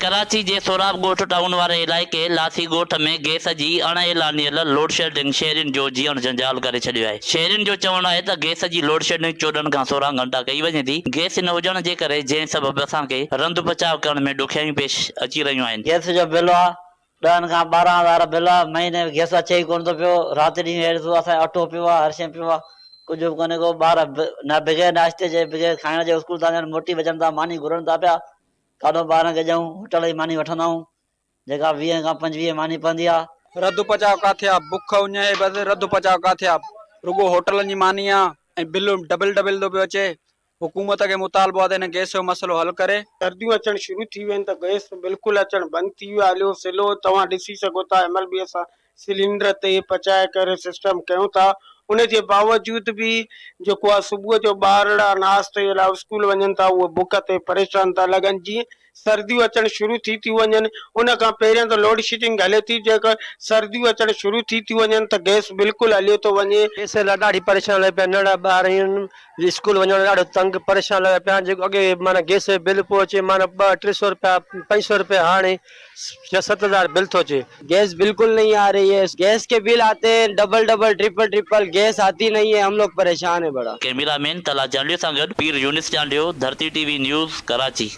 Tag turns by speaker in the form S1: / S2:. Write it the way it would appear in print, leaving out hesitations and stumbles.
S1: ڪراچي جي سهراب ڳوٺ ٽائون واري علائقي لاسي ڳوٺ ۾ گئس جي اڻ اعلانيل لوڊشيڊنگ شهرين جو جيئڻ جنجال ڪري ڇڏيو آهي. شهرين جو چوڻ آهي ته گئس جي لوڊشيڊنگ 14 کان 16 گهنٽا ڪئي وڃي ٿي، گئس نه هجڻ جي ڪري جنهن سبب اسان کي رنڌ پچاء ڪرڻ ۾ ڏکيائيون پيش اچي رهيون آهن.
S2: گئس جو بل آ ڏهن کان 12 هزار بل آ مهيني ۾ گئس اچي ئي ڪونه ٿو پيو رات ڏينهن هيڏ سو اسان جو اٽو پيو آ هر شيء پيو آ ڪجهه به ڪونهي ڪو ٻار نه بغير ناشتي جي بغير کائڻ جي اسڪول تان ڄڻ موٽي وچن ٿا ماني گهرن ٿا پيا ڪاڏو ٻارن کي ڏيون، هوٽل جي ماني وٺندا آهيون، جيڪا ويهن کان 25 ماني پوندي آ.
S3: رڌ پچاء ڪاٿي آ، بک اڃ اهي بس رڌ پچاء ڪاٿي آ، رڳو هوٽلن جي ماني آ ۽ بل ڊبل ڊبل ٿو پيو اچي، حڪومت کي مطالبو آ ته هن گئس جو مسئلو حل ڪري.
S4: سرديون اچڻ شروع ٿي ويون ته گئس بلڪل اچڻ بند ٿي ويو آ، هليو سلو توهان ڏسي سگهو ٿا هن مهل به اسان سلينڊر تي پچائي ڪري سسٽم ڪيون ٿا ان جي باوجود به جيڪو آ صبح جو ٻارڙا ناشتي جي لاء اسڪول وڃن ٿا اهي بک تي پريشان ٿا لڳن جيئن سرديون اچڻ شروع ٿي ٿيون وڃن ان کان پهريان ته لوڊشيڊنگ هلي ٿي جيڪر سرديون اچڻ شروع ٿي ٿيون وڃن ته گئس بلڪل هليو ٿو وڃي.
S5: گئس لاء ڏاڍي پريشان لڳا پيا ننڍڙا ٻار آهن اسڪول وڃڻ ڏاڍو تنگ پريشان لڳا پيا آهن جيڪو اڳي معنيٰ گئس جو بل پيو اچي معنيٰ ٻه ٽي سو روپيا پنج سو روپيا هاڻي ڇهه ست هزار بل ٿو اچي.
S6: گيس بلڪل نهين آ رهي هي گيس ڪي بل آتي هين double double triple triple gas آتي نهين هي هم لوگ پريشان هين بڙا.
S1: ڪئميرا مين طلعت چانڊيو سان گڏ Pir Younis Chandio, Dharti T V news, Karachi.